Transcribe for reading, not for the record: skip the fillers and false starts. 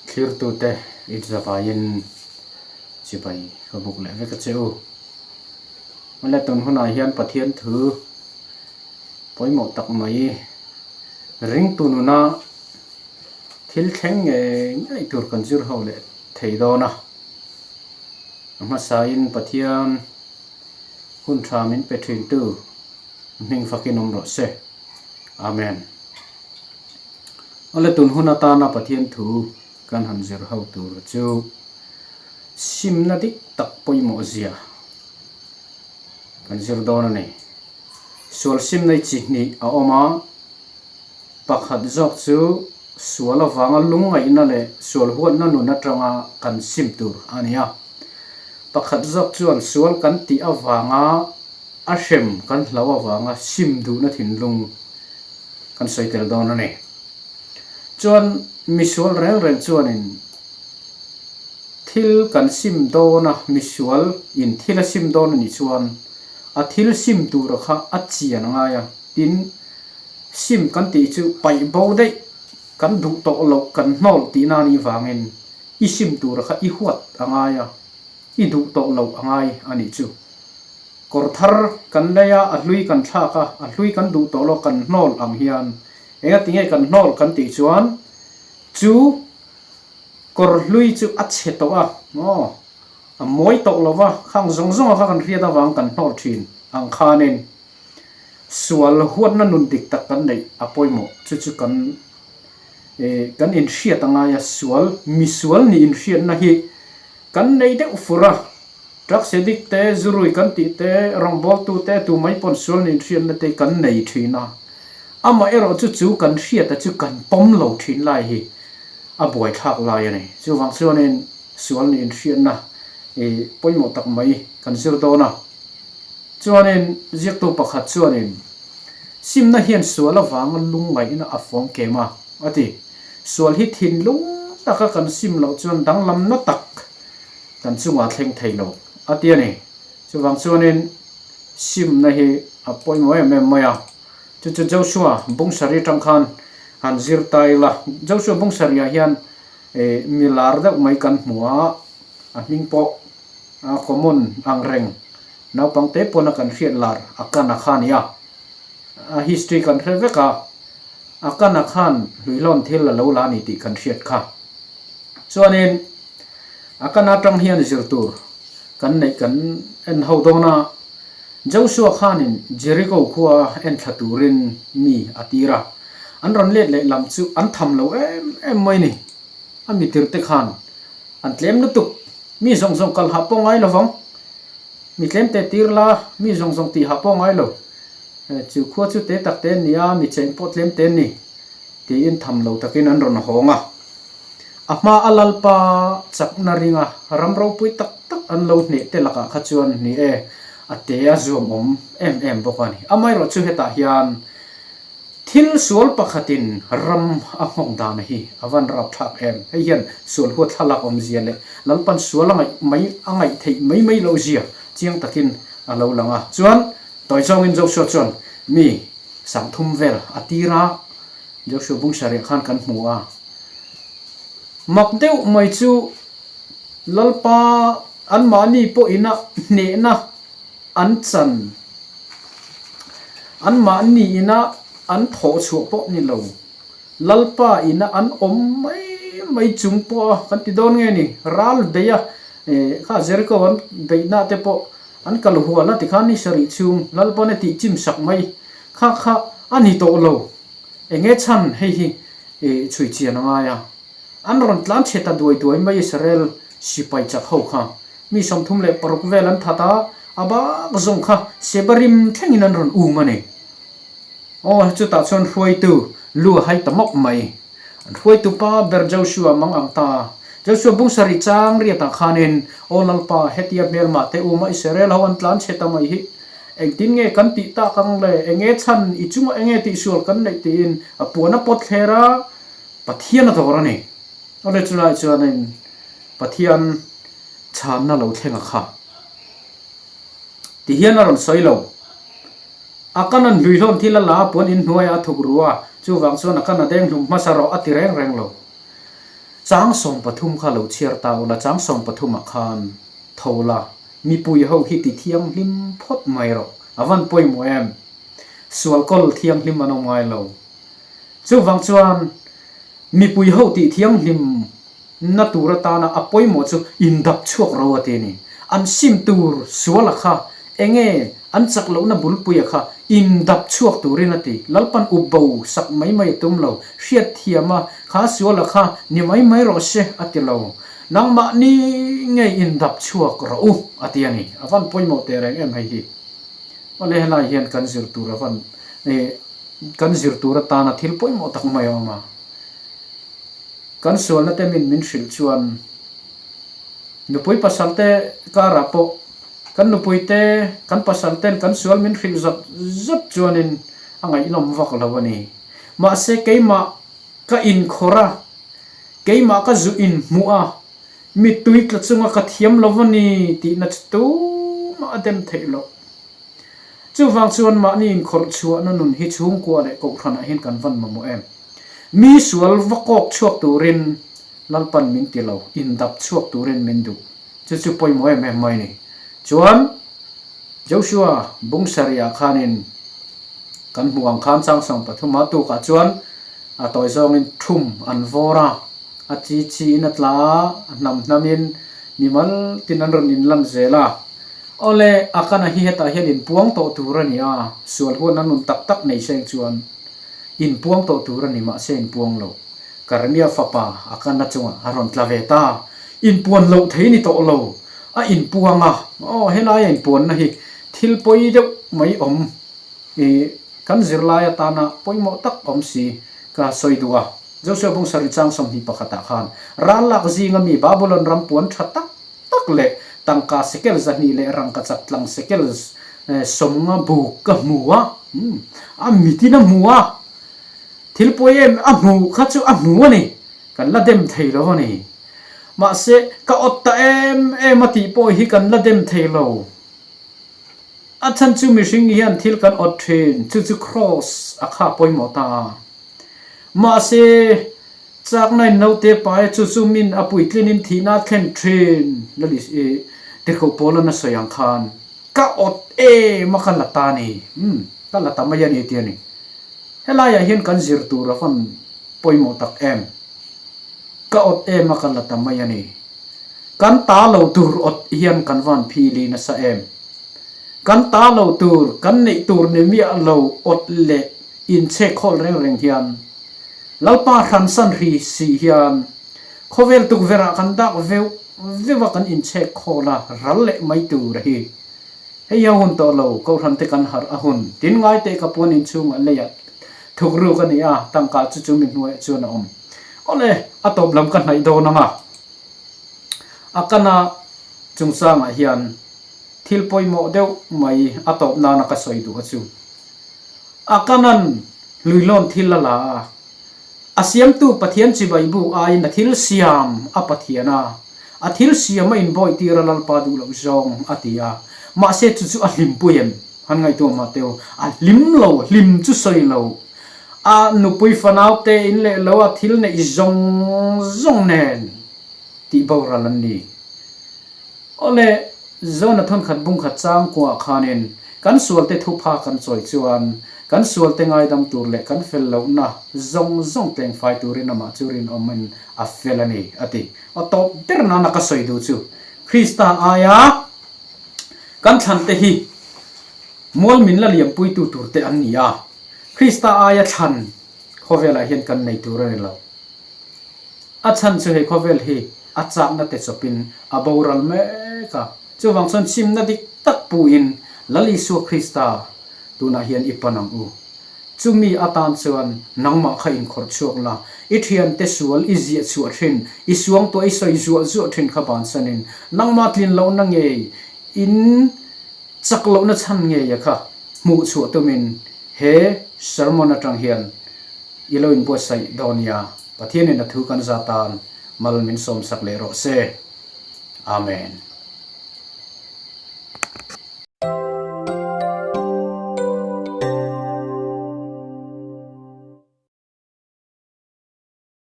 Thlirtute inzavaiin chibai ka buk leh vek a che u. Awle tun hunah hian Pathian thu pawimawh tak mai ringtu nuna thil thleng ngei ngei tur kan zir ho leh thei dawn a. A hmasain Pathian hun tha min pe thintu hming fakin awm rawh se. Amen. Awle tun hun atana Pathian thu kan han zir ho tur chu simna dik tak pawimawh zia kan zir dawn a ni. Sual simna i chi hnih a awm a, pakhat zawk chu sual avanga lungngaihna leh sual huatna nun atanga kan sim tur a ni a. Pakhat zawk chuan sual kan tih avanga a hrem kan hlau avanga sim duhna thinlung kan sawi tel dawn a ni. Chuan misual reng reng chuanin thil kan sim dawn a, misual in thil a sim dawn a nih chuan a thil sim tura kha a chian a ngai a, tin sim kan tih chu paih bo daih kan duh tawh loh kan hnawl tihna a nih vangin i sim tura kha i huat a ngai a, i duh tawh loh a ngai a nih chu. Kawr thar kan lei a, a hlui kan thlak a, a hlui kan duh tawh lo kan hnawl ang hian enga tinge kan hnawl kan tih chuan chu kawr hlui chu a chhe tawh a, aw a mawi tawh lo va, khang zawng zawng a kha kan hriat avang kan hnawl thin ang khanin sual huatna nun dik tak kan neih a pawimawh chu chu kan kan inhriat a ngai a, sual misual nih inhriatna hi kan nei deuh fur a. Drugs addict te, zurui kan tih te, rawngbawltu te, tu mai pawn sual nen hriatna te kan nei thin a. Amaherawh chu chu kan hriata chu kan pawm lo thin lai hi a buaithlak lai a ni. Chuvang chuanin sual nen hriatna i pawimawh tak mai kan zir dawn a. Chuanin ziaktu pakhat chuanin simna hian sual avanga lungngaihna a fawm kem a, a ti. Sual hi thinlung taka kan sim loh chuan danglamna tak Kan chungah thleng thei lo a ti a ni. Chuvang chuanin simna hi a pawimawh em em mai a. Chu chu Joshua Bungsari atang khan han zir ta ila. Joshua Bungsariah hian mi lar deuh mai kan hmu a, a hming pawh a common ang reng naupang te pawna kan hriat lar Akana kha a ni a. A history kan hre vek a, Akana khan hluihlawn thil a lo la a ni tih kan hriat kha. Chuanin a kan atang hian zir tur kan neih kan en ho dawn a, Joshua khanin Jericho khua en thla turin mi a tir a, an rawn let leh lam chu an tham lo em em mai ni. A mi tirte khan an tlem lutuk, mi zawng zawng kal hah pawh ngai lovang, mi tlem te tir la, mi zawng zawng tih hah pawh ngai lo, chu khua chu te tak te an ni a, mi cheng pawh tlem te an ni. Tiin tham lo takin an rawn hawng a. A hma a Lalpa chakna ringa ram ropui tak tak an lo hneh te lakah kha chuan ni e, a te a zuam awm em em bawk a ni. Amaherawh chu hetah hian thil sual pakhatin ram a nghawng dan hi a van rap thlak em. Hei hian sual huat thlalak awmzia leh Lalpan sual a ngaih mai a ngaih theih mai mai loh zia chiang takin a lo lang a. Chuan tawi zawngin Joshua chuan mi Sangthum vel a tir a, Joshua Bungsariah khan kan hmu a. Mak deuh mai chu Lalpa anmahni pawhina hnehna an chan, anmahni ina an thawh chhuah pawh ni lo, Lalpa ina an awm mai mai chung pawh a kan ti dawn nge ni, ral beih a, kha Jericho an beihna te pawh An kal hual a tikhan ni sarih chhung Lalpan a tih chim sak mai kha kha a ni tawh lo. Enge chhan hei hi chhui chian a ngai a. An rawn tlan chhe ta duai duai mai Israel sipai chak ho kha. Mi 36 vel an that a, a bak zawng kha Sebarim thlengin an rawn um a ni. Aw chutah chuan hruaitu lu a hai ta mawp mai. An hruaitu pa ber Joshua mang ang ta. Joshua bung sarih chang riatah khanin, Aw Lalpa, hetia hmelmah te uma Israel ho an tlan chhe ta mai hi. Engtin nge kan tih tak ang le? Enge chhan i chungah enge tihsual kan neih tiin a puan a pawt thler a, Pathian a dawr a ni. Awle chulai chuanin Pathian chhanna lo thleng a kha. Tihian a rawn sawi lo. A kan an hlui hlawm thil a la a puan in hnuaiah a thuk ru a, chuvang chuan a kan a deng hlum hmasa rawh a ti reng reng lo. Chang 13 kha lo chhiar ta ula, chang 13 ah khan tho la, mipui ho hi ti thianghlim phawt mai rawh. A van pawimawh em? Sual kawl thianghlim an awm ngai lo. Chuvang chuan mipui ho tih thianghlim na tur atana a pawimawh chu indap chhuak ro a ti a ni. An sim tur suala kha enge an chak lohna bulpuia kha indap chhuak turin a ti. Lalpan up bo sak mai mai a tum lo. Hriatthiama kha suala kha ni mai mai rawh se a ti lo. Nangmahni ngei indap chhuak rawh u a ti a ni. A van pawimawh teh reng em hei hi. Awle helai hian kan zir tur a van kan zir tur atana thil pawimawh tak mai a awm a. Kan sualna te min min hrilh chuan nupui pasal te karah pawh kan nupui te kan pasal ten kan sual min hrilh zawt zawt chuanin a ngaihnawm vak lo a ni. Mahse keimah ka inkhawr a, keimah ka zu inhmuh a, mittui tla chunga ka thiam lo a ni tihna chu tumah a dem theih loh. Chuvang chuan mahni inkhawrh chhuahna nun hi chhungkua leh kohhranah hian kan van mamawh em? Mi sual va kawk chhuak turin Lalpan min ti lo, indap chhuak turin min duh. Chu chu pawimawh em em mai a ni. Chuan Joshua bung sarihah khanin kan hmuh ang khan chang 30 a tukah chuan a tawi zawngin thum an vawr a, a chi chiin a tla a, a hnam hnamin mimal tin an rawn inlan zel a. Awle, Akana hi hetah hian inpuang tawh tur a ni a, sual huan a nun tak tak nei seng chuan inpuang tawh tur a ni, mahse inpuang lo. Karmia fapa Akana chungah a rawn tla ve ta. Inpuan loh thei ni tawh lo, a inpuang a. Aw, helaia inpuanna hi thil pawi deuh mai awm i kan zirlai atana pawimawh tak awm si ka sawi duh a. Joshua bung sarih chang 21 ah khan ral lak zinga mi Babulon ram puan tha tak tak leh tangka sekel 200 leh rangkachak tlang sekel 50 buk ka hmu a, a mitin a hmu a, thil pawi em a hmuh kha chu a hmu a ni, kan la dem thei lo a ni. Mahse, ka awt ta em em a tih pawh hi kan la dem thei lo. A chhan chu mihring hian thil kan awt thin, chu chu kraws a kha pawimawh ta a. Mahse, chakna in naute paia chu chu min a puitlinin thihna a thlen thin, Lali i tirhkoh Paula'n a sawi ang khan, Ka awt em a ka la ta ni, umm, ka la ta mai a ni ti a ni. Helaiah hian kan zir tur a vawn pawimawh tak em? Ka awt em a ka la ta mai a ni. Kan ta lo tur awt hian kan van phili nasa em? Kan ta lo tur, kan neih tur ni miah lo awt leh Inchhek khawl reng reng hian Lalpa hransan hri si hian khawvel tukverh ah kan dak veuh veuh a kan inchhek khawl a ral leh mai tur a hi. Hei hi a hun tawh lo, Kohhran te kan harh a hun. Tin ngai teh ka puan inchhungah leiah thuk ruk a ni a, tangka chu chu mi hnuaiah chuan a awm. Awle, a tawp lam ka hnaih dawn ang a. A kana chungchangah hian thil pawimawh deuh mai a tawp nana ka sawi duh a chu. A kanan hluihlawn thil a la a, a siamtu Pathian chibai buk aiin a thil siam a Pathian a, a thil siam a inbawitir a Lalpa duh loh zawng a ti a. Mahse chu chu a hlimpui em? Han ngaihtuah mah teu, a hlim lo, hlim chu sawi lo. A nupui fanau te in leh lo a thil neih zawng zawng nen tih boral an ni. Awle, Zona thawnkhat bungkhat changkuah khanin kan sualte thupha kan chawi chuan kan sualte ngaidam tur leh kan fel lohna zawng zawng tlengfai turin amah chu rinawmin a fel a ni, a ti. Aw tawp ber nana ka sawi duh chu Krista aia kan thlante hi mual min la liampuitu turte an ni a, Krista aia thlan khawvelah hian kan nei tur a ni lo. A chhan chu hei khawvel hi a chakna te chawpin a boral mek a, chuvang chuan chimna dik tak puin Lal Isua Krista tunah hian i pan ang u. Chumi atan chuan nangmah kha inkhawrh chhuak la, i thiante sual i ziah chhuah thin, i suangtuah i sawi zuah zuah thin kha bansanin nangmah tlin lohna ngei in chak lohna chhan ngeia kha hmuh chhuah tumin he sermon atang hian I lo inbuatsaih dawn nia, Pathianin a thu kan za tan mal min sawmsak leh rawh se. Amen.